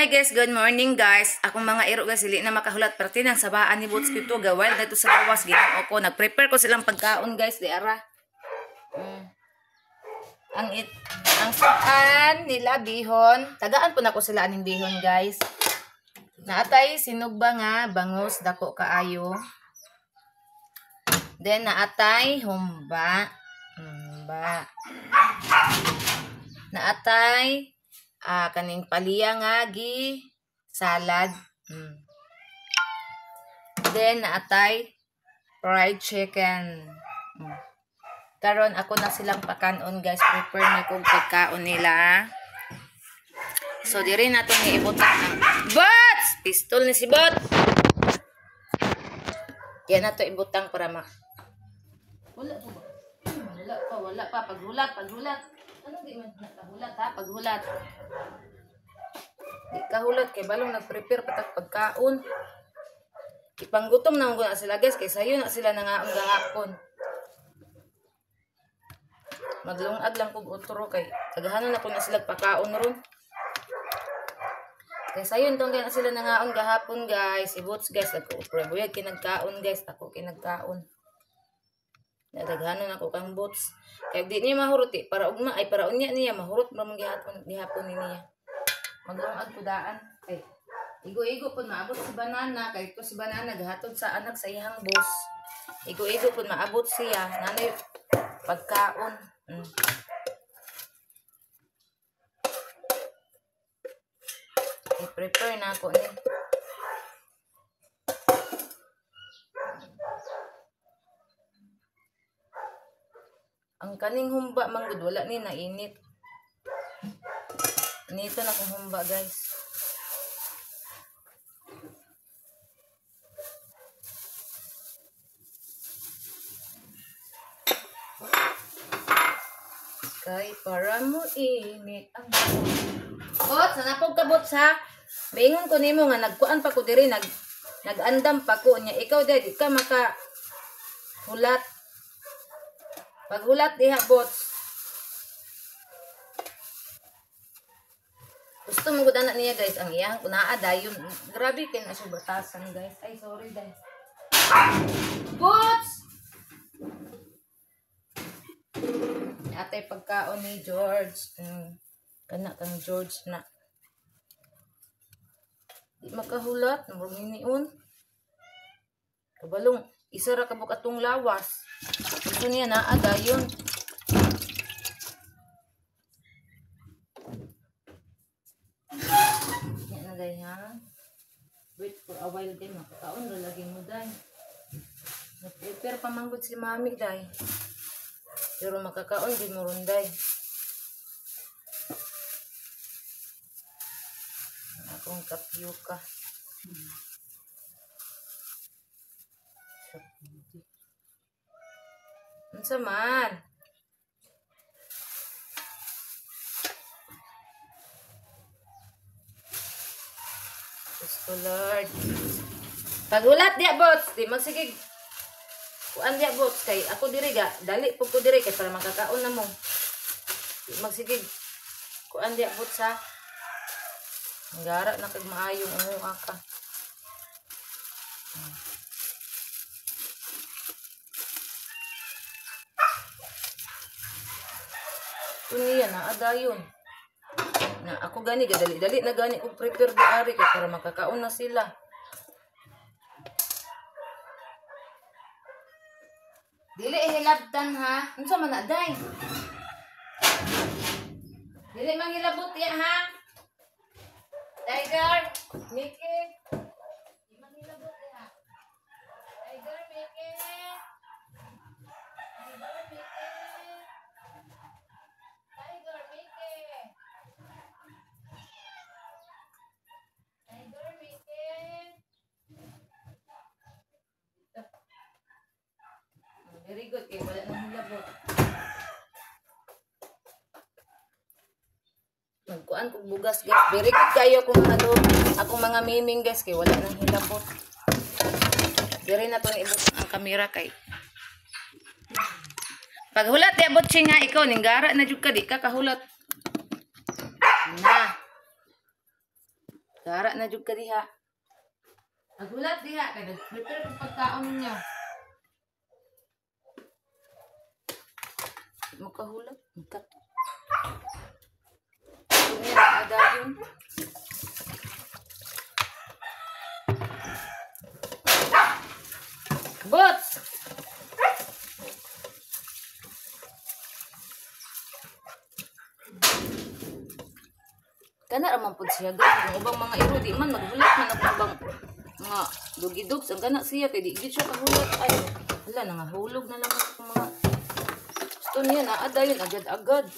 Hi guys, good morning guys. Akong mga iro guys, dili na makahulat perti nang sabaan ni Boots kito gawal dito sa gawas Ginoo ko. Nagprepare ko silang pagkaon guys, di ara. Ang saan nila bihon. Tagaan po nako sila aning bihon guys. Naatay sinugba nga bangus dako kaayo. Then naatay humba. Humba. Naatay kaning palya nga gi salad. Then naatay fried chicken. Karon ako na silang pakanon guys, prepare na kog pagkaon nila. So diri na to ni ibutang ang Bots! Pistol ni si Bot. Yan na to ibutang para ma wala pa ba? Wala pa, wala pa. Paghulat, paghulat. Ano di man nakahulat ha? Paghulat. Di kahulat kay balong nagprepare patag pagkaon. Ipanggutom na na sila guys kay sayo na sila nangaon gahapon. Maglungag lang kog otro kay tagahanon na ko na sila pagkaon ron. Kay sayo tong kay na sila nangaon gahapon guys. Ibots guys ako buyag kinagkaon guys, ako kinagkaon. Nadaghanon ako kang Bots. Kay di niya mahurot eh. Para ugma ay para unya niya mahurot man gihapon gihapon ni niya. Maglungag ko daan kay igo-igo pud maabot si Banana kay to si Banana gahatod sa anak sa iyang boss. Igo-igo pud maabot siya nanay pagkaon. I-prepare na ako ni. Ang kaning humba manggod wala ni nainit. Nito na kong humba guys. Kay para mo init ang Bot, sanapog ka Bots ha. Maingon ko nimo nga nagkuan pa ko diri, nagandam pa ko nya ikaw dai di ka maka hulat. Paghulat diha Bots. Gusto mo gud anak niya guys ang iyang kunaa dayon. Grabe kay na siya batasan guys. Ay sorry guys. Bots. Atay pagkaon ni George. Kana kang George na. Di makahulat, murag ninion. Kabalong isa ra kabuk atong lawas. Gusto niya naa dayon. Yan na day ha. Wait for a while day makakaon ra lagi mo day. Nag-prepare pa manggod si mami day. Pero makakaon din mo ron day. Akong tapioca. Unsa man? Diyos ko Lord. Pagulat diya Bots, di magsigig. Kuan diya Bots kay ako diri ga, dali pud ko diri kay para makakaon na mo. Di magsigig. Kuan diya Bots ha. Nggara na kag maayong unguha ka. Niya na adayon. Na ako gani gadali-dali na gani og prepare di ari kay para makakaon na sila. Dili ihilabtan ha. Unsa man na day? Dili manghilabot ya ha. Tiger, Mickey. Di manghilabot ya. Tiger, Mickey. Tiger, Mickey. Tiger, Mickey. Tiger, Mickey. Very good. Kaya wala nang hilabot. Magkuan kog bugas guys. Very good kayo kung ano akong mga miming guys kay wala nang hilabot. Diri na to ibot ang kamera kay. Paghulat di abot siya nga ikaw ninggara na jud ka di ka kahulat. Na. Tara na jud ka diha. Pagulat diha kay nag-prepare kog pagkaon ninyo. Mo kahulat, magkato. Niya adayon. Bots. Kana ra man pud siya guys. Ang ubang mga iro di man maghulat man ang ubang mga dugi-dogs ang kana siya kay di gid siya kahulat. Ay, hala nangahulog na lang ang mga gusto niya na adayon agad-agad.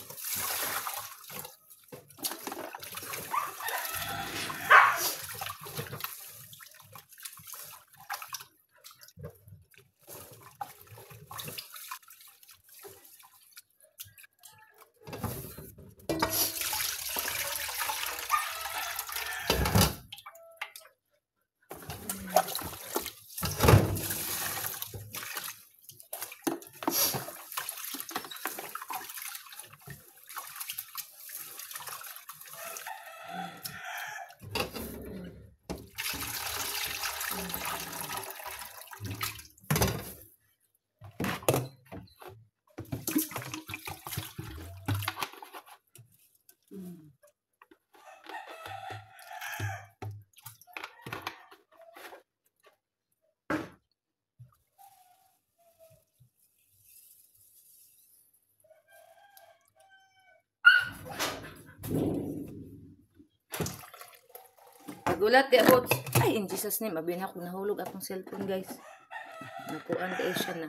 Pagulat di abot. Ay, in Jesus name, abi na ako nahulog akong cellphone, guys. Nakuan kay siya na.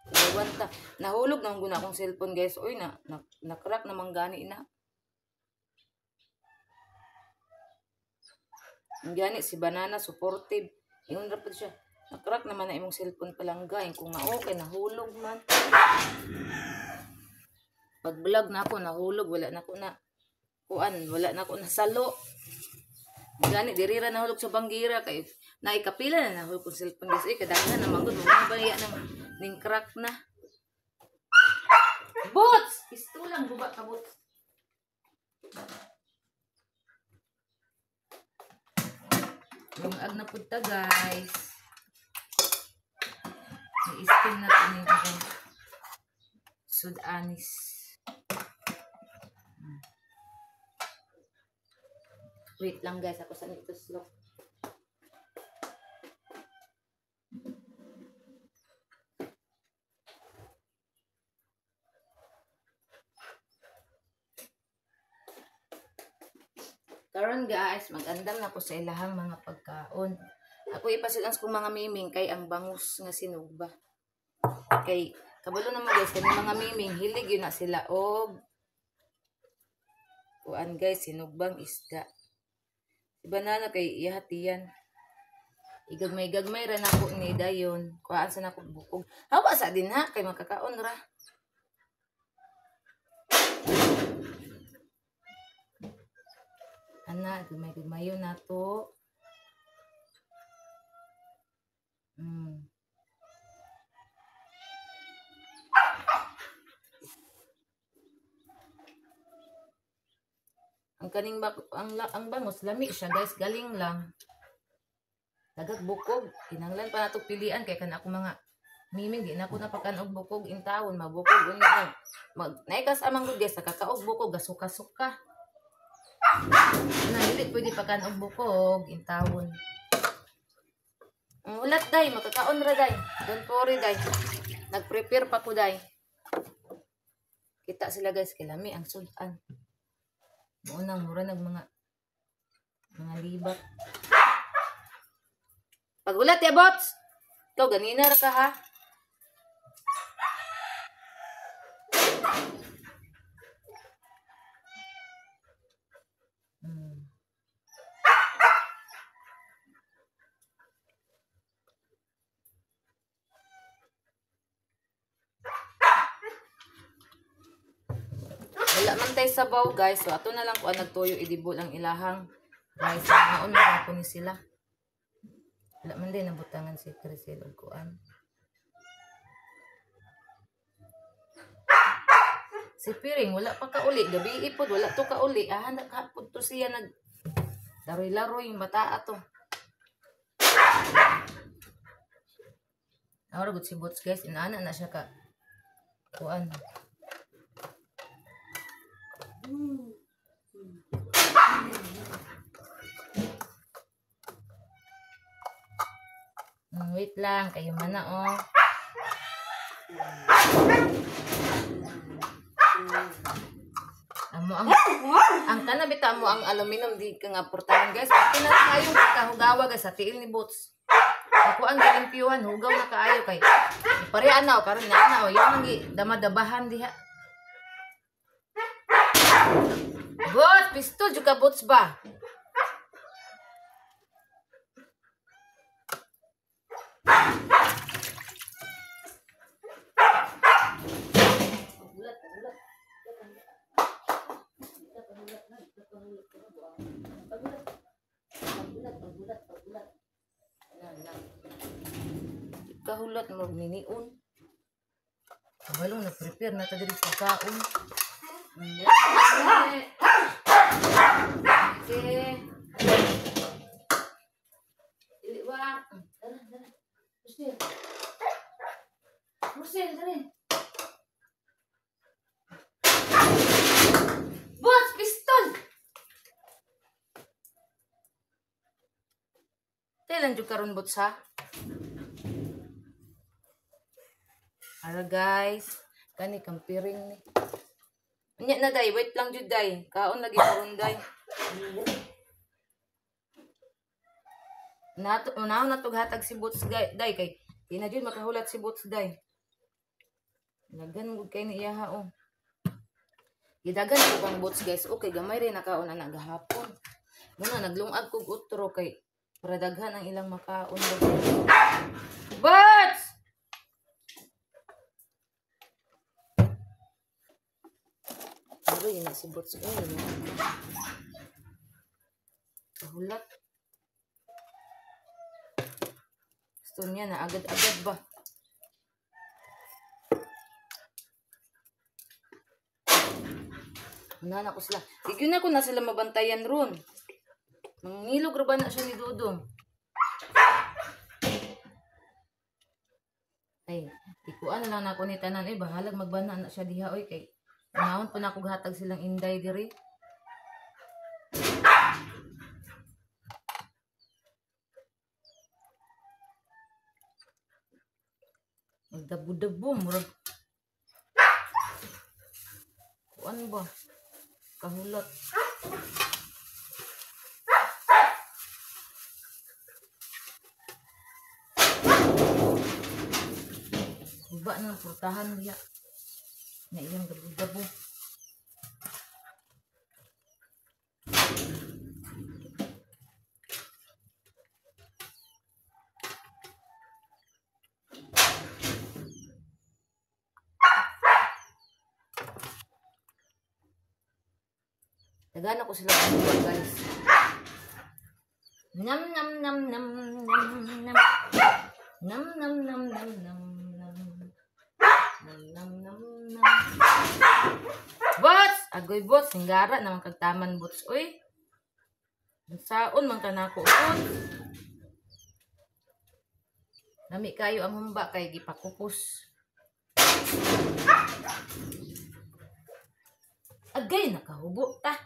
Lawanta. Nahulog na guna akong cellphone, guys. Oy, na na-crack na manggani na. Ang gani si Banana supportive. Ingon ra pud siya. Na-crack naman na imong cellphone palangga. Kung nga okay, nahulog man. Pag-vlog na ako, nahulog, wala na ko na kuan, wala na ko nasalo. Gani diri ra nahulog sa banggira kay naikapila na nahulog kong cellphone, guys. Eh, kadaghan na manggod mo ba ya nang ning crack na. Bots, pistolang guba ka, bots. Lungag na pud ta, guys. I-steam na to ning akong sudanis. Wait lang, guys, ako sa nituslok. Karon, guys, magandam na ko sa ilahang mga pagkaon. Ako ipasilang sa kong mga miming kay ang bangus nga sinugba. Kay kabalo na mo, guys, kani mga miming hilig yun na sila og kuan, guys, sinugbang isda. Si Banana kay ihatiyan. Igagmay-gagmay ra nako ni dayon. Kuhaan sa nako bukog. Hawa sa din ha kay makakaon ra. Ana, gagmay-gagmayo nato. Ang kaning ang bangus lami siya, guys, galing lang. Dagag bukog, kinahanglan pa nato pilian kay kan ako mga miming di na ko napakan og bukog in taon, mabukog unya. Mag naikas amang gud, guys, nakakaog bukog gasuka-suka. Na dili pwede pakan og bukog in taon. Ang ulat day, makakaon ra day. Don't worry day. Nagprepare pa ko day. Kita sila, guys, kay lami ang sudan. Unang mura nag mga libat. Pagulat ya, bots. Ikaw ganina ra ka ha. Wala man tay sabaw, guys. So ato na lang kuan nagtuyo idibol ang ilahang rice. Naon na ko ni sila. Wala man din nabutangan si Crisel og kuan. Si Piring wala pa kauli, gabi ipod wala to kauli. Ah, nakapod to siya nag laroy-laroy yung bata ato. Awra gud si Bots guys, inaana na siya ka kuan. Wait lang, kayo man na oh. Amo ang kanabita mo ang aluminum di ka nga portahan guys. Pati na kayong kahugawa guys sa tiil ni Bots. Ako ang gilimpyuhan, hugaw na kaayo kay pareha na karon na na oh, yang damadabahan diha. Bots, pistol jud ka Bots ba? Kahulat mo niniun. Kabalo na prepare na ta diri pagkaon. Okay. Dili wa. Dara, dara. Russell. Russell, dali. Boss, pistol. Tailan jud karon Bots ha? Ara guys, kani kampiring ni. Unya na day, wait lang jud day. Kaon lagi karon day. Nato unaw na tug hatag si Bots day kay di na jud makahulat si Bots day. Lagan gud kay ni iyaha oh. Gidagan ko kang Bots guys. Okay, gamay rin nakaon ana gahapon. Muna naglungag kog utro kay para daghan ang ilang makaon. Bots! Pero yun na si Bots. Kahulat. Gusto niya na agad-agad ba? Una na ko sila. Igyon na ko na sila mabantayan ron. Mangilog ra ba na siya ni Dodong? Ay, ikuan na lang na ako ni tanan. Eh, bahalag magbana na siya diha. Oy, kay naon pa na ako hatag silang inday diri. Magdabo-dabo, murag. Kuan ba? Kahulat. Uba ng purtahan diha. Na iyang dabo-dabo. Nagana ko sila guys. Nam nam nam nam nam nam nam nam nam nam nam nam nam nam nam. Bots! Agoy Bots, hinggara naman kagtaman Bots oy. Saon man kanako Bots. Nami kayo ang humba kay gipakupos. Agay nakahubo ta.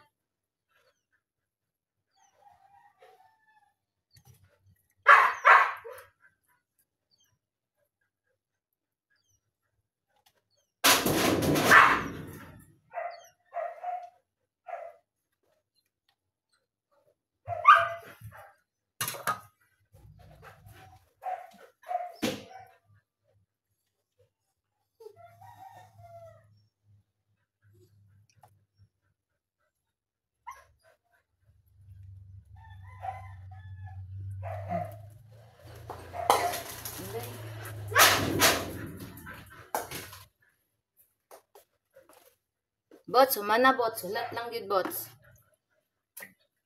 Bots, humana Bots. Hulat lang gid Bots.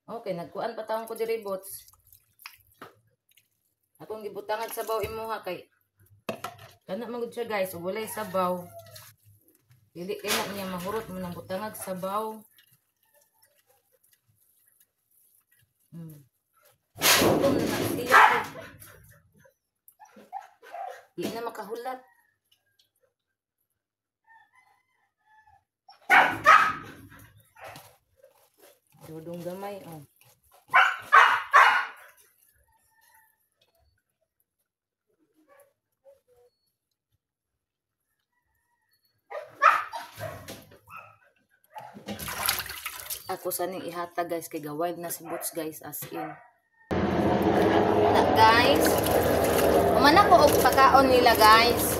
Okay, nagkuan pa taon ko diri Bots. Akong gibutangan sabaw imuha kay kana man gud siya guys, ug walay sabaw. Dili kay na niya mahurot mo nang butangag sabaw. Gutom na na siya. Di na makahulat. Dudong gamay, oh. Ako saning ihata guys kay ga-wild na si Boots guys, as in. Na guys. Umana ko og pakaon nila guys.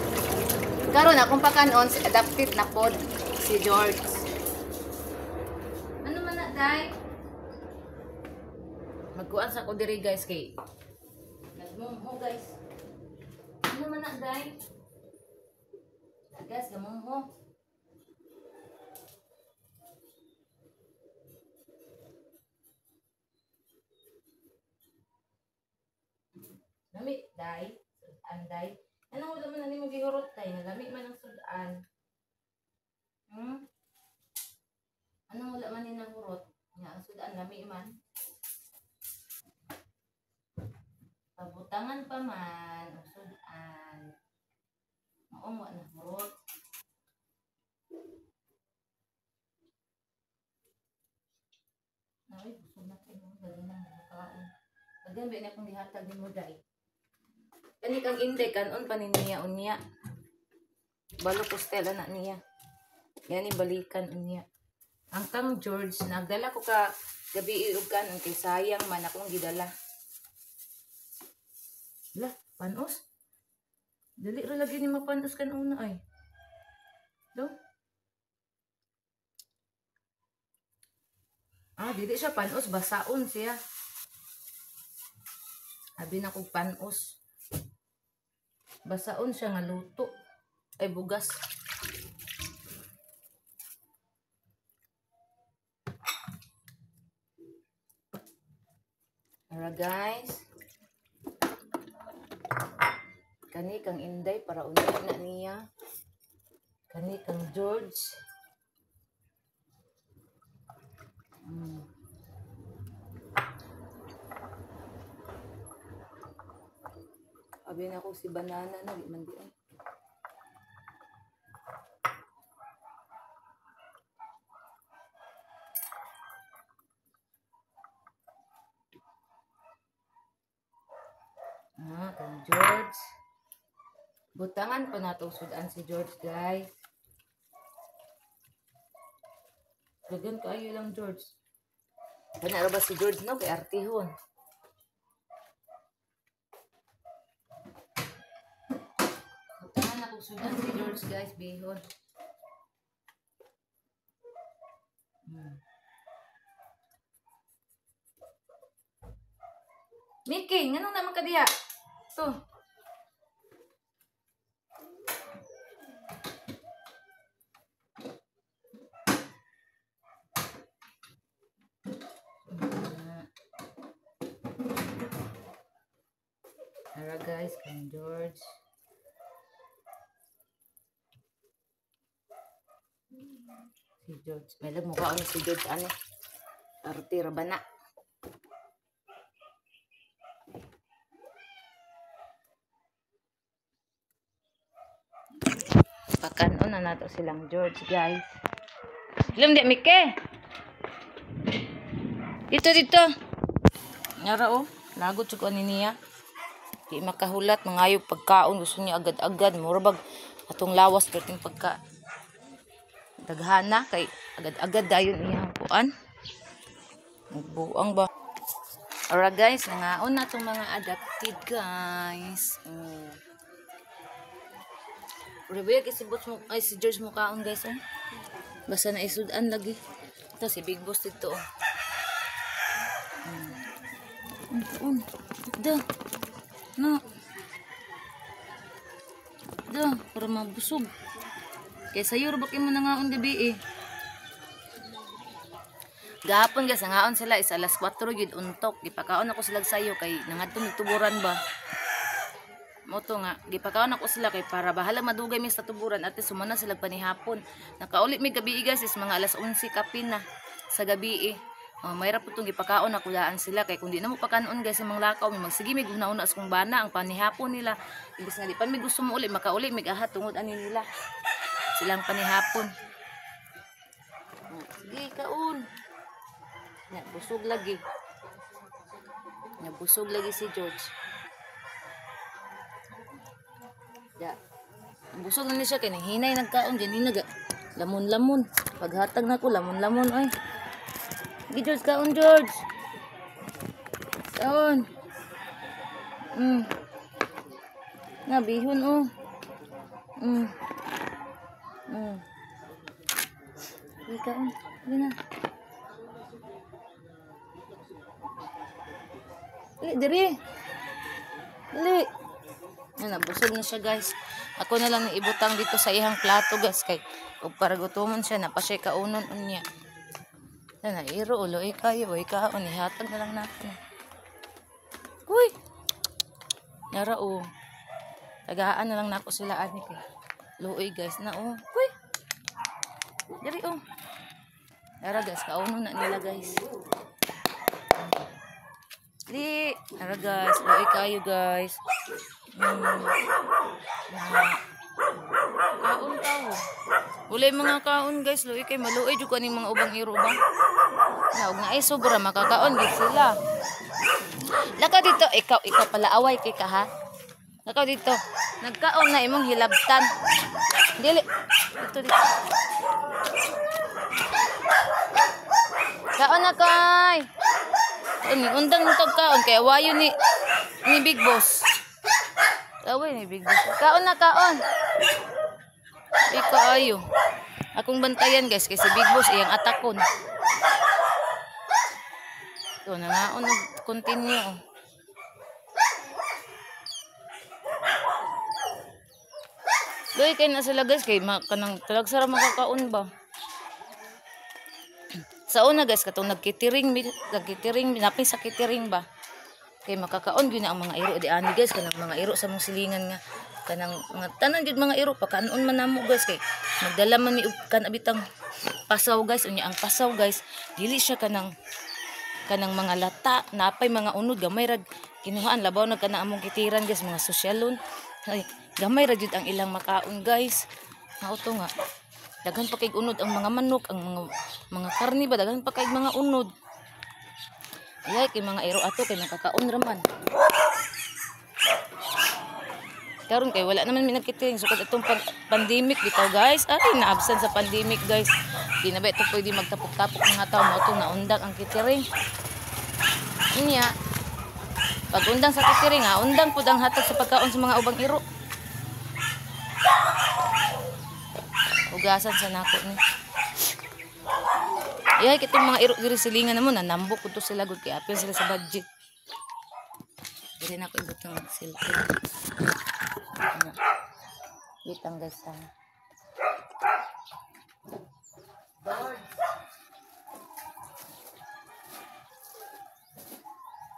Karon akong pakanon si adapted na pod si George. Ano man na day? Magkuan sa ko diri guys kay nagmumho guys. Ano man na day? Guys, gamumho. Lami, day. Sudan, day. Anong wala man na nimo gihurot, day? Nalami man ang sudan. Anong wala man ni nahurot? Nga, ang sudan, lami man. Pabutangan pa man, ang sudan. Maong wala nahurot. Ay, busog na kayo. Dali na, makaon. Pagyan, ba na akong gihatag ni mo, day? Kani kang inday, kanon pa ni niya unya. Balo kustela na niya. Yani balikan unya. Ang kang George, nagdala ko ka gabi og kanon kay sayang man akong gidala. La, panos? Dali ra lagi ni mapanos kan una ay. Do? Ah, dili siya panos, basaon siya. Abi na kog panos. Basaon siya nga luto. Ay, bugas. Ara guys. Kani kang Inday para unya na niya. Kani kang George. Abi na ko si banana na di man di ay. Ah, kang George. Butangan pa nato sudan si George guys. Dagan kaayo lang George. Kana ra ba si George no kay artihon. Butangan ako sudan si George guys bihon. Mickey, nganong naman ka diha? To. Tara guys, kang George. Si George. May lag mukha ano si George ano. Arte ra ba na? Pakanon na nato silang George guys. Ilom di Mike. Dito dito. Ngara oh, lagot jud ko ani niya. Di makahulat mangayog pagkaon, gusto niya agad-agad, mura bag atong lawas perting pagka daghana kay agad-agad dayon iyang kuan. Nagbuang ba. Alright guys, nangaon na tong mga adapted guys. Oh. Review kay si Boss mo, ay si George mo kaon guys oh. Basta na isudan lagi. Ito si Big Boss dito oh. Da. No. Da, para mabusog. Kay sayo ra ba kay mo nangaon gabi eh. Gahapon guys, nangaon sila is alas 4 gyud untok. Gipakaon ako sila sayo kay nangadto mituburan ba. Moto nga gipakaon ako sila kay para bahala madugay mi sa tuburan at sumana sila panihapon. Nakauli mi gabi guys is mga alas 11 kapin na sa gabi eh. Mayra po itong gipakaon na kulaan sila kay kung di na mo pakanon guys sa mga lakaw mi magsige mig una-una sa kong bana ang panihapon nila. Imbes nga di pa mi gusto mo uli makauli mig aha tungod ani nila silang panihapon. Sige kaon. Nya busog lagi. Nya busog lagi si George. Ya. Busog na ni siya kay hinay nagkaon ganina ga. Lamon-lamon. Paghatag nako lamon-lamon oy. Sige George, kaon George. Kaon. Na bihon oh. Sige kaon. Sige na. Dili diri. Dili. Yan, busog na siya guys. Ako na lang ibutang dito sa iyang plato guys kay ug para gutomon siya na pa siya kaunon unya. Yan, iro ulo eh kayo, oy kaon ihatag na lang natin. Uy. Nara oh. Tagaan na lang nako sila ani kay. Luoy guys na oh. Uy. Diri oh. Nara guys, kaunon na nila guys. Di, nara guys, luoy kayo guys. Na. Kaon kaon. Walay mga kaon guys, luoy kay maluoy jud kaning mga ubang iro ba. Naog na ay sobra makakaon gid sila. Lakaw dito, ikaw pala away kay ka ha. Lakaw dito. Nagkaon na imong hilabtan. Dili. Dito dito. Kaon na kay. Ani undang nitog kaon kay awayo ni Big Boss. Away ni Big Boss. Kaon na kaon. Ikaw ayo. Akong bantayan guys kay si Big Boss iyang atakon. Ito na nga, continue. Doy kay na sila guys kay kanang talagsara makakaon ba. Sa una guys katong nagkitiring napin sa kitiring ba. Kay makakaon gyud na ang mga iro di ani guys kanang mga iro sa mong silingan nga kanang mga tanan gyud mga iro pakanon man namo guys kay magdala man mi og kan abitang pasaw guys unya ang pasaw guys dili siya kanang mga lata napay mga unod gamay rag kinuhaan labaw na kana among kitiran guys mga sosyalon ay gamay ra jud ang ilang makaon guys. Mao nga daghan pa kay unod ang mga manok ang mga karni ba daghan pa kay mga unod. Ayay kay mga iro ato kay makakaon ra man. Karon kay wala naman mi nagkitiring sukad atong pandemic bitaw guys. Ay naabsan sa pandemic guys. Di na ba ito pwede magtapok-tapok mga tao mo itong naundang ang kitiring. Inya pag undang sa kitiring ha, undang pud ang hatag sa pagkaon sa mga ubang iro. Hugasan sa nako ni. Ayay kitong mga iro diri silingan namo nanambok pud to sila gud kay apil sila sa budget. Diri nako ibutang cellphone. Wait lang guys ha.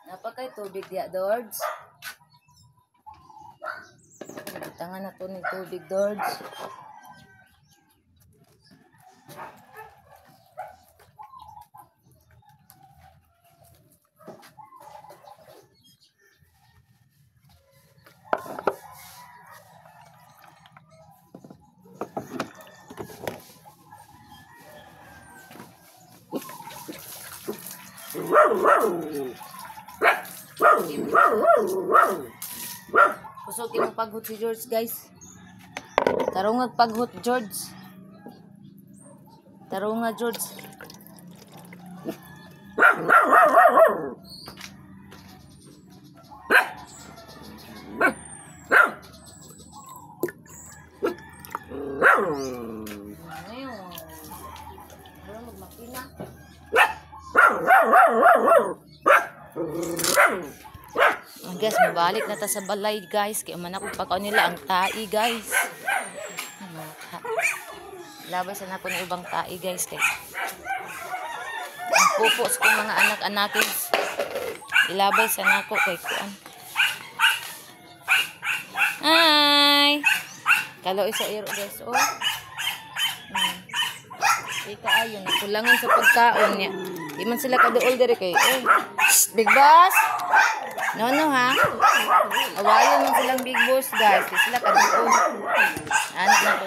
Napakay tubig diya, Dords. Butangan na to ni tubig, Dords. Kusog imong paghut si George guys. Tarong paghut George. Tarong nga George. Guys, mabalik na ta sa balay guys. Kaya man ako pagkaon nila ang tai guys. Labas na ako ng ibang tai guys. Kay ang pupo sa kong mga anak-anakin. Ilabay sa nako kay kuan. Hi. Kalo isa iro guys oh. Ika ayon kulangan sa pagkaon niya. Di man sila kaduol diri kay oh. Shh, Big Boss. No no ha. Awayon man silang Big Boss guys. Di sila kaduol. Ano na ko.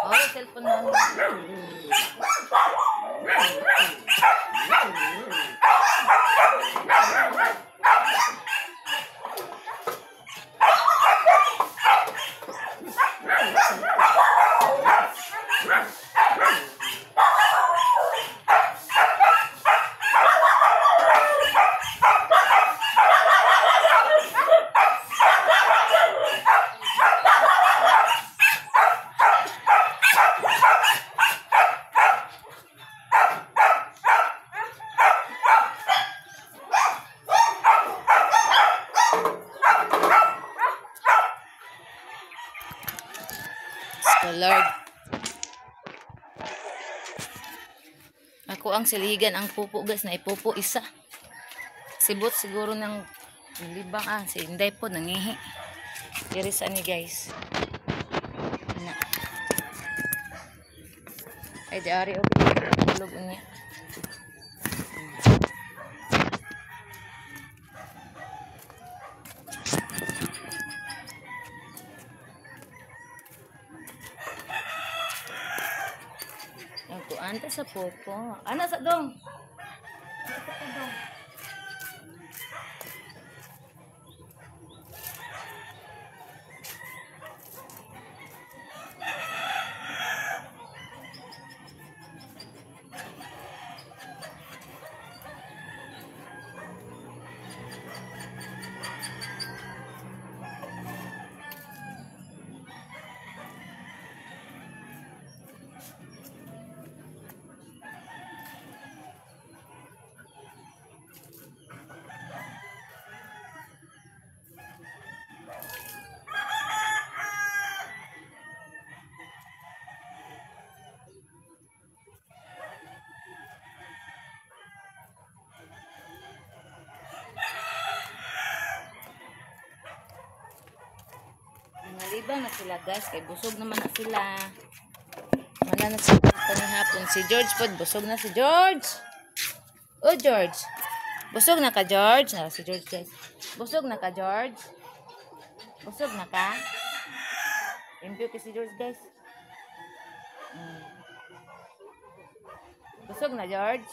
Oh, cellphone na. Lord. Ako ang siligan ang pupo guys na ipupo isa. Sibot siguro ng libang si Inday po nangihi. Diri sa ni guys. Na. Ay di ari okay tulog unya. Anta sa popo. Ana sa dong. Nalibang na sila guys, kay busog naman na sila. Wala na sila panihapon. Si George pod, busog na si George. Oh George, busog na ka George. Ah, si George guys. Busog na ka George. Busog na ka. Impyo kay si George guys. Busog na George.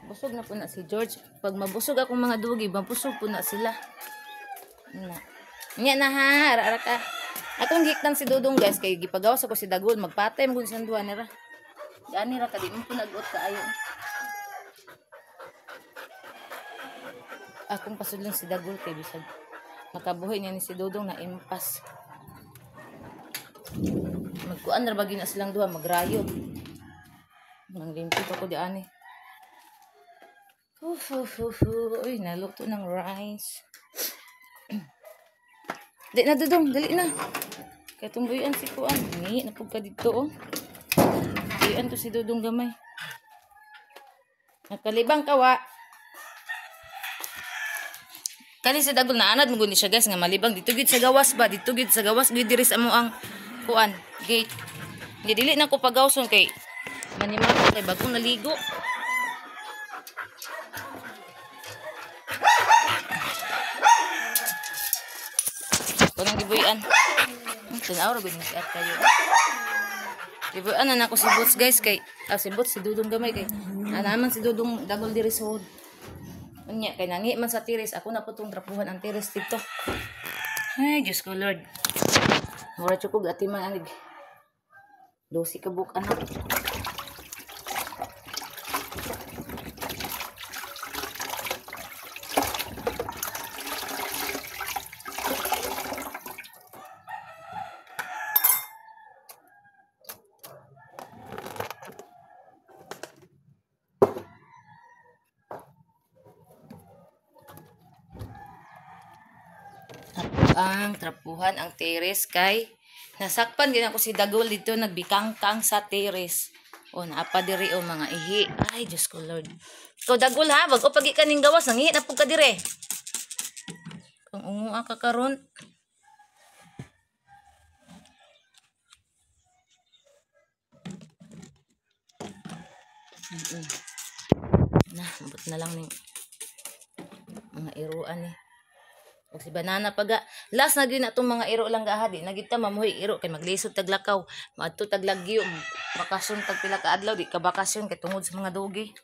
Busog na po na si George. Pag mabusog akong mga dugi, mabusog po na sila. Na. Nya na ha, ara-ara ka. Akong giktan si Dudong guys kay gipagawas ako si Dagol, magpatay man gud siyang duha nira. Gani ra ka di man po naguot kaayo. Akong pasudlon si Dagol kay bisag makabuhi niya ni si Dudong na impas. Magkuan ra ba gyud na silang duha magrayo. Manglimpyo pa ko di ani. Fu fu fu. Uy, naluto ng rice. Dali na Dudong, dali na. Kaya tumbuyan si Kuan. Ngihi na pug ka dito oh. Buyan to si Dudong gamay. Nakalibang kawa. Kani si Dagol na anad mo guni siya guys nga malibang dito gid sa gawas ba, dito gid sa gawas gid diri sa amo ang kuan gate. Hindi dili na ko pagawson kay manimako kay bagong naligo. Kanang gibuyan. Tanaw ra gud ni siat kayo. Gibuyan na nako si Boots guys kay si Boots si Dudong gamay kay ana man si Dudong Dagol diri sa hood. Unya kay nangi man sa tiris ako na po tong trapuhan ang tiris dito. Ay Diyos ko Lord. Mura chukog ati man anig. 12 ka buok anak. Ang trapuhan ang tiris kay nasakpan din ako si Dagol dito nagbikangkang sa tiris. O naapa diri o mga ihi. Ay Diyos ko Lord. Ikaw Dagol ha, wag o pagi kaning gawas nangihi na pug ka dire. Kung unguha ka karon. Na, ambot na lang ning mga iruan ni. Og si banana paga. Last na gyud na tong mga iro lang gaha di na gyud ta mamuhi iro kay maglisod tag lakaw, maadto tag lagyo, bakasyon tag pila ka adlaw di ka bakasyon kay tungod sa mga dugi.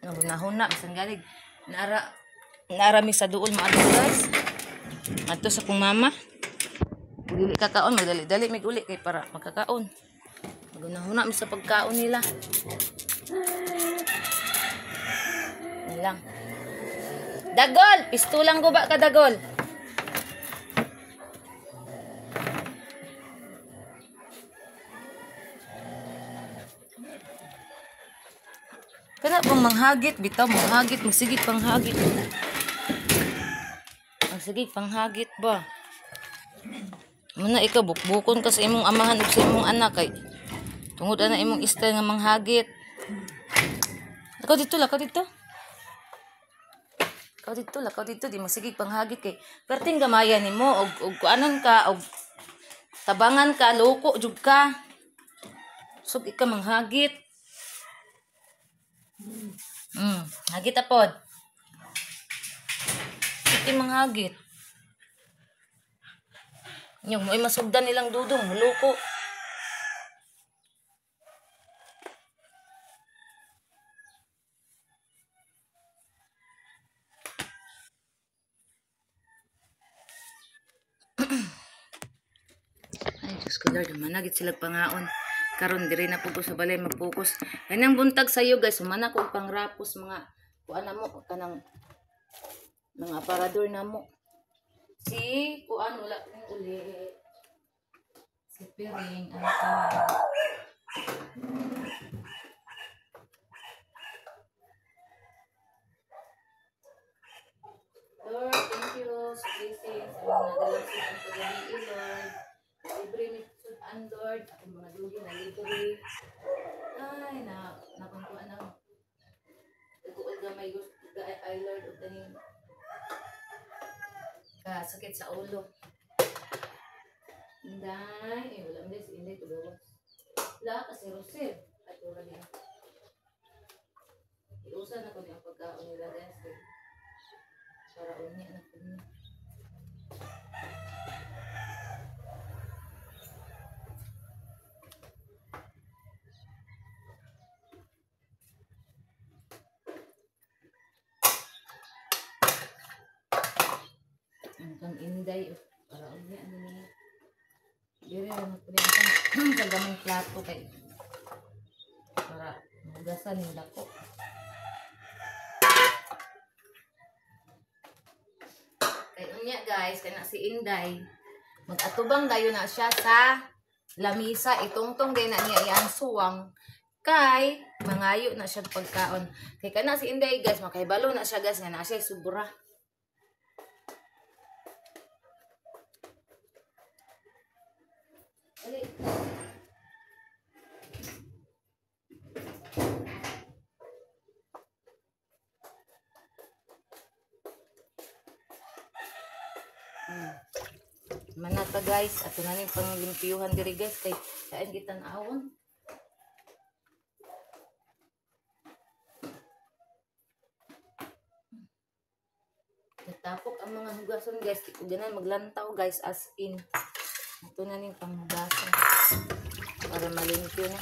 Nahuna bisan ganig naara mi sa duol maadto guys. Adto sa kong mama. Dili ka kaon, magdali-dali mig uli kay para makakaon. Magunahuna mi sa pagkaon nila. Nilang. Dagol, pistulang guba ka dagol. Kana pang manghagit bitaw, manghagit, magsigig panghagit. Magsigig panghagit ba? Muna ikaw bukbukon ka sa imong amahan ug sa imong anak kay tungod ana imong style nga manghagit. Lakaw dito, lakaw dito. Lakaw dito, lakaw dito, di masigig panghagit kay perting gamaya nimo og kuanon ka og tabangan ka, loko jud ka. Sug ika manghagit. Hagit apod. Sige manghagit. Nyong mo'y masugdan nilang dudong, muloko. Ay, Diyos ko Lord, managit sila pangaon. Karon diri na pud ko sa balay magpokus. Kanang buntag sayo guys, humana ko pangrapos mga kuan na mo kanang mga aparador na mo. Si kuan wala kong uli. Si Piring ang Lord, thank you sa blessings. Sa mga nadalang sa paggabi, Lord. Libre ni sudan, Lord. Akong mga dugi na libre. Ay, na nakungkuan ang nag-uol gamay ay Lord og kaning sakit sa ulo. Inday, eh, wala man si Inday tugawas. La kasi Rosel. Ay, tura niya. Iusan ako niya ang pagkaon nila guys. Eh. Para unya na po niya. Ang kang Inday, para unya na niya. Diri na po niya ang sa gamang plato kay para hugasan yung dako. Kay unya guys, kay na si Inday, mag-atubang dayon na siya sa lamisa, itungtong dayon na niya iyang suwang kay mangayo na siya pagkaon. Kay kana si Inday guys, makahibalo na siya guys nga na siya sobra. Dali. Manata guys, ato na ning panglimpyuhan diri guys kay kain kita naawon. Natapok ang mga hugason guys, di ko ganan maglantaw guys as in. Ato na ning panghugasan para malimpyo na.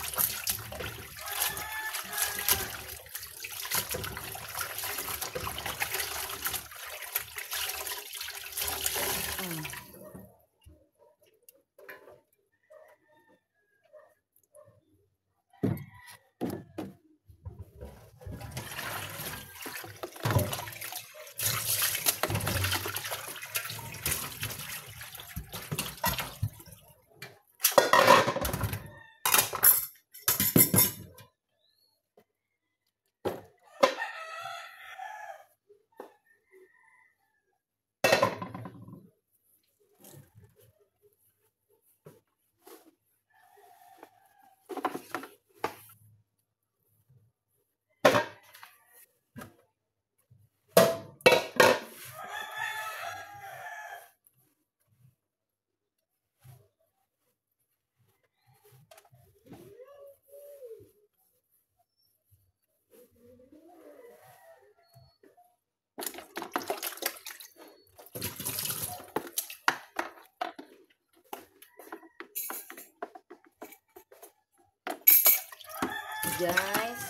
Guys.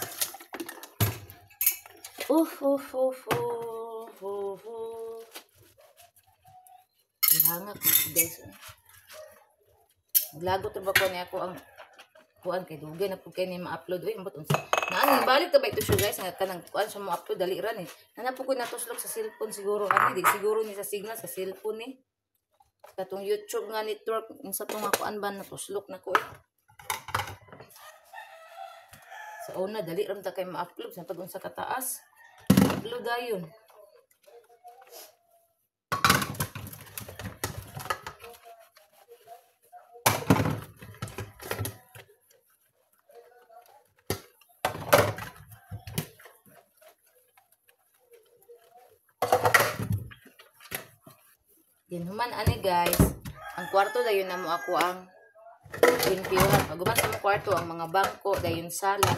Uf, uf, uf, uf, uf, uf. Ihangak guys. Naglagot ba ko niya ako ang kuan kay dugay na pud kay ni ma-upload oy ambot unsa. Naan balik ta ba ito siya guys nga kanang kuan siya mo-upload dali ra ni. Nana po ko natuslok sa cellphone siguro ani di siguro ni sa signal sa cellphone ni. Katong YouTube nga network unsa to nga kuan ba natuslok na ko eh. Sa una dali ra ta kay ma-upload sa pag unsa kataas. Upload dayon. Din human ani guys, ang kwarto dayon na mo ako ang limpyuhan. Pag human sa mo kwarto ang mga bangko dayon sala.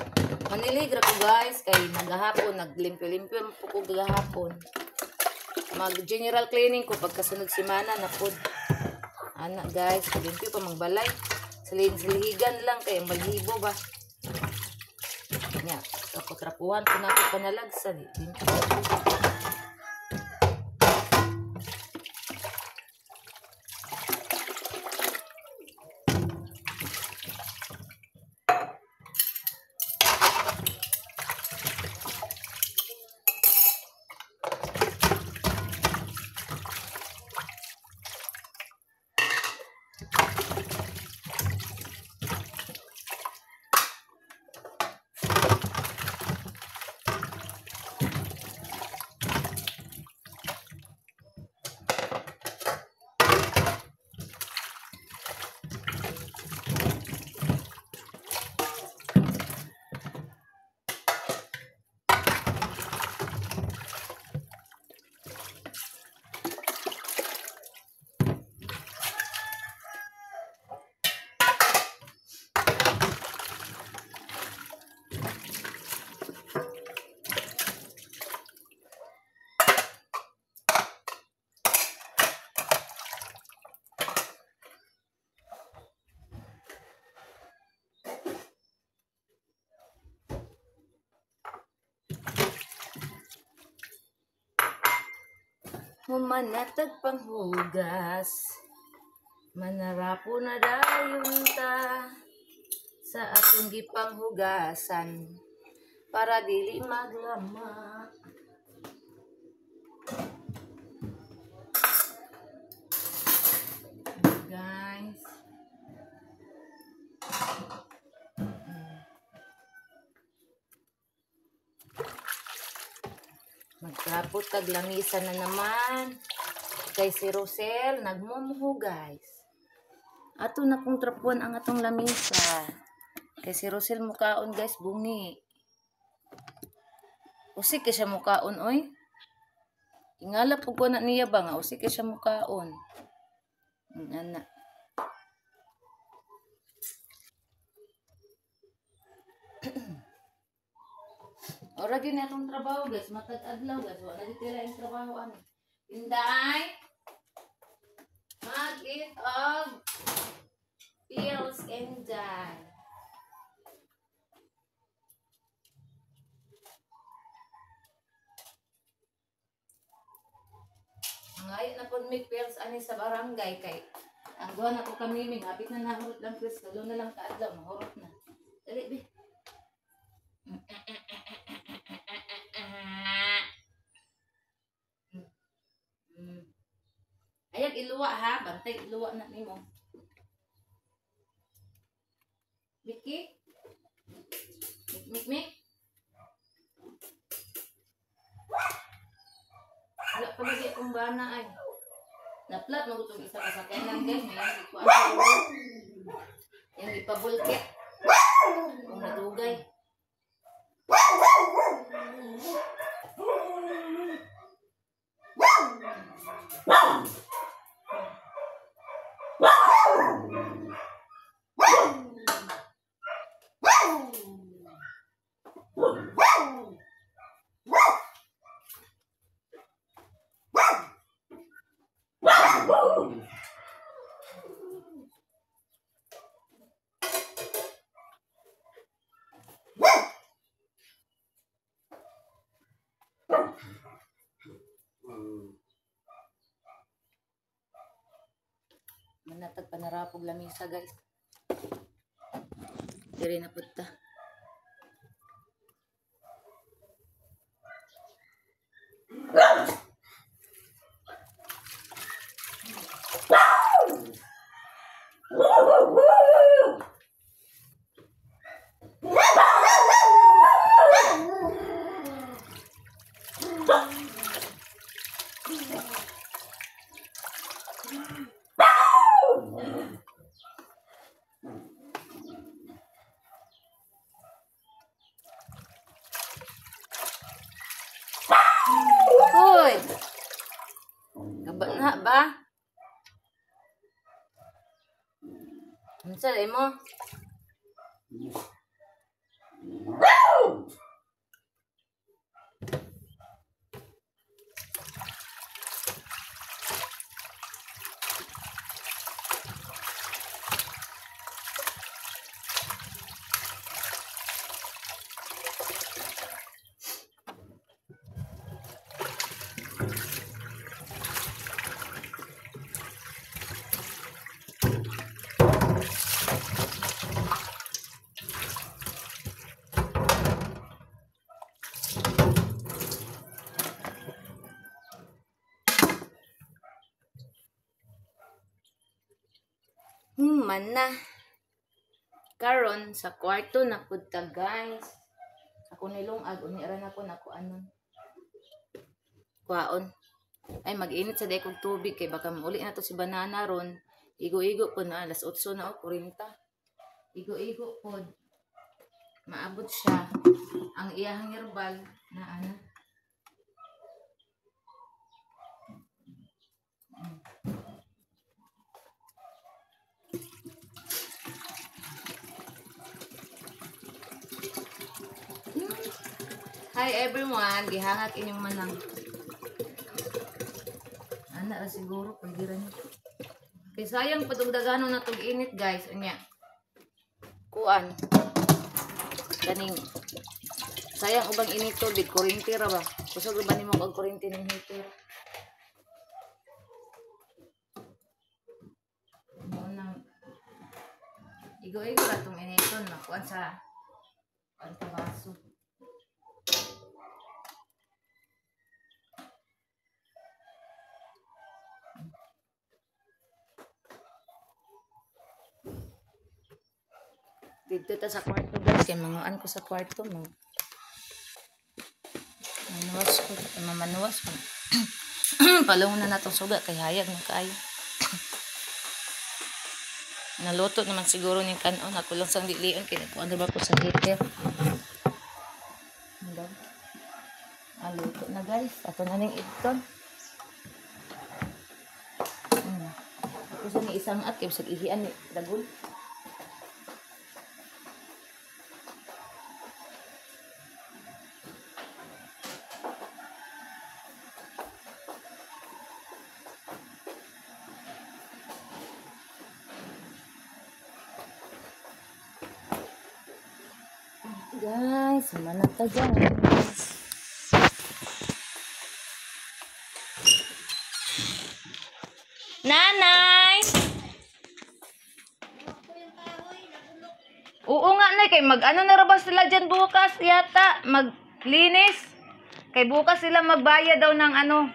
Manilig ra ko guys kay nagahapon naglimpyo-limpyo man po ko gahapon. Mag general cleaning ko pagkasunod semana na pod. Ana guys, limpyo pa mangbalay. Silihig-silihigan lang kay ang balhibo ba. Nya, trapuhan ko na ako panalagsa limpyo. Humanatag panghugas, manarapo na dayon ta sa atong gipanghugasan para dili maglama. Guys, magtrapot tag lamisa na naman kay si Rosel nagmumuho guys. Ato na kong trapuan ang atong lamisa kay si Rosel mukaon guys bungi. Usik kay siya mukaon oy. Ingala pug ko na niya ba nga usik kay siya mukaon. Ana. Ora gyud ni atong trabaho guys, matag adlaw guys, wala na dito yung trabaho ano. Inday, mag-eat og pills Inday. Ngayon na po may pills ani sa barangay kay ang duha na ko kami hapit na nahurot lang pills, tulo na lang kaadlaw mahurot na. Dali be. Ayan, iluwa ha. Bantay, iluwa na nimo. Miki? Mik, mik, mik. Wala pa lagi akong bana ay. Naplat, magutong isa ka sa kailan guys. May ikuan sa ulo. Yung ipabulkit. Kung nadugay. Manatag panarapog lamisa guys. Diri na pud ta. Hoy. Gaba na ba? Unsa mo? Man na. Karon sa kwarto na pud ta guys. Ako nilungag uni ra na ko nako anon. Kuhaon. Ay mag-init sa day kog tubig kay baka mauli na to si banana ron. Igo-igo po na alas 8 na o 40. Igo-igo pod. Maabot siya ang iyahang herbal na ana. Hi everyone, gihangak inyong manang. Ana ra siguro pwede ra ni. Kay sayang padugdaganon na tog init guys, unya. Kuan. Kaning sayang ubang init tubig, kuryente ra ba? Kusog ra ba nimo og kuryente ning heater? Mo nang igo-igo ra tong initon makuan sa kuan sa baso. Dito ta sa kwarto guys, kay manguan ko sa kwarto mo. Manuwas ko, mamanuwas ko. Palong na natong suga kay hayag na kaayo. Naluto naman siguro ning kanon, ako lang sang dilion kay nagkuan ra ba ko sa heater. Naluto na guys, ato na ning idton. Ako sa ni isang at kay bisag ihian ni dagol. Guys, mana ta guys. Nanay! Oo nga nay, kay mag-ano na ba sila dyan bukas yata, maglinis. Kay bukas sila magbayad daw ng ano.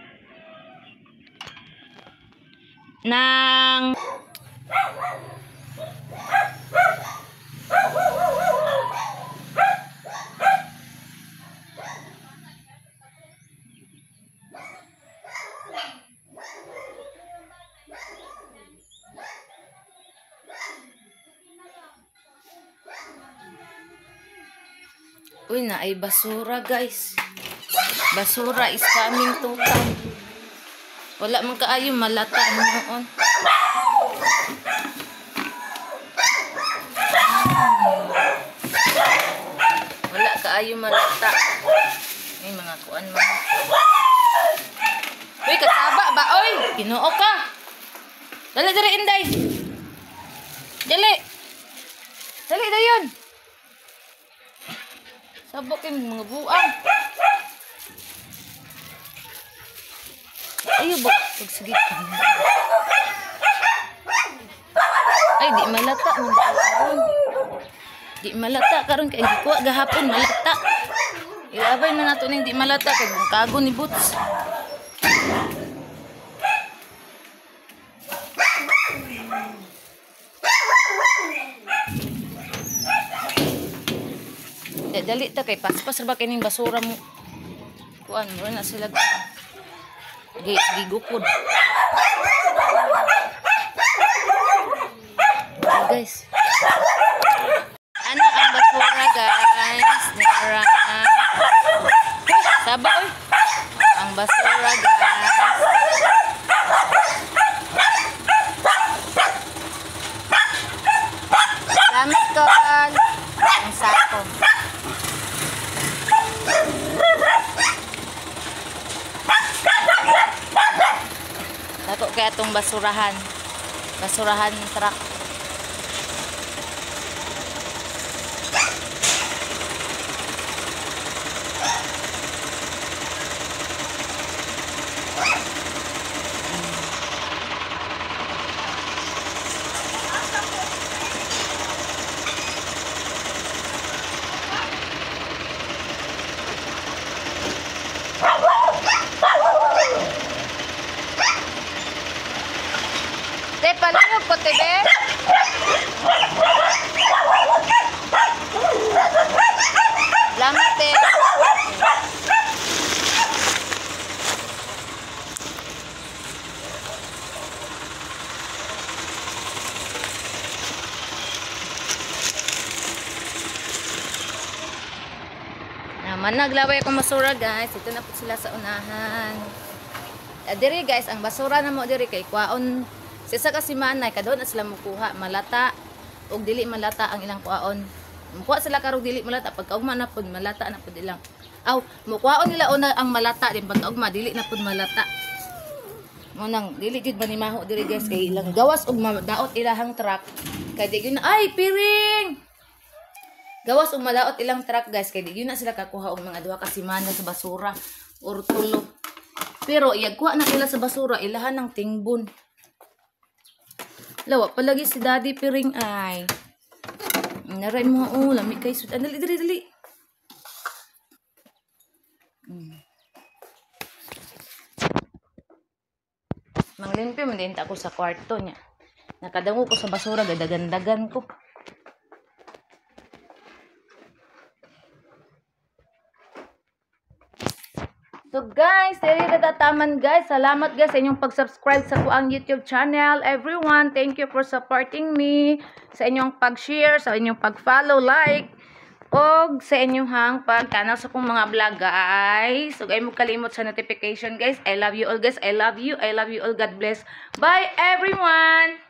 Ng Uy, na ay basura guys. Basura is coming to town. Wala man kaayo malata noon. Wala kaayo malata. Ay mga kuan man. Uy, kasaba ba oy? Ginoo ka. Dali diri Inday. Dali. Dali dayon. Sabok yung mga buang. Ayo ba? Sige. Ay, di malata man karon. Di malata karon kay gikuha gahapon malata. Ilabay na nato ning di malata kay bungkago ni Boots. Dali ta kay paspas ra ba kining basura mo. Kuan mo na sila gigukod. Oh, guys. Ano ang basura, guys? Nara. Saba oy. Ang basura, guys. Salamat kon. Ang sako. Dako kaya itong basurahan. Basurahan truck. Te, palihog ko, te, be. Salamat, te. Naman naglaway akong basura, guys. Ito na po sila sa unahan. Diri, guys, ang basura na mo diri kay kwaon. Sa isa ka semana kadon na sila mukuha malata og dili malata ang ilang kuhaon. Mukuha sila karong dili malata, pagkaugma na pud malata na pud ilang. Aw, mukuhaon nila una ang malata din pagkaugma dili na pud malata. Mo nang dili jud manimaho diri, guys, kay ilang gawas og madaot ilahang truck. Kay di gyud na ay piring. Gawas og madaot ilang truck, guys, kay di gyud na sila kakuha og mga 2 ka semana sa basura or tulo. Pero iyagkuha na nila sa basura ilahan ng tingbon. Lawa palagi si Daddy piring ay. Naray mo oh, lami kay sud. Dali dali dali. Manglimpyo man din ta ako sa kwarto niya. Nakadango ko sa basura gadagandagan ko. So guys, diri natataman, guys. Salamat guys sa inyong pag-subscribe sa kuang YouTube channel. Everyone, thank you for supporting me. Sa inyong pag-share, sa inyong pag-follow, like, og sa inyong pagtanaw sa kong mga vlog, guys. So ay mo kalimot sa notification, guys. I love you all, guys. I love you. I love you all. God bless. Bye everyone.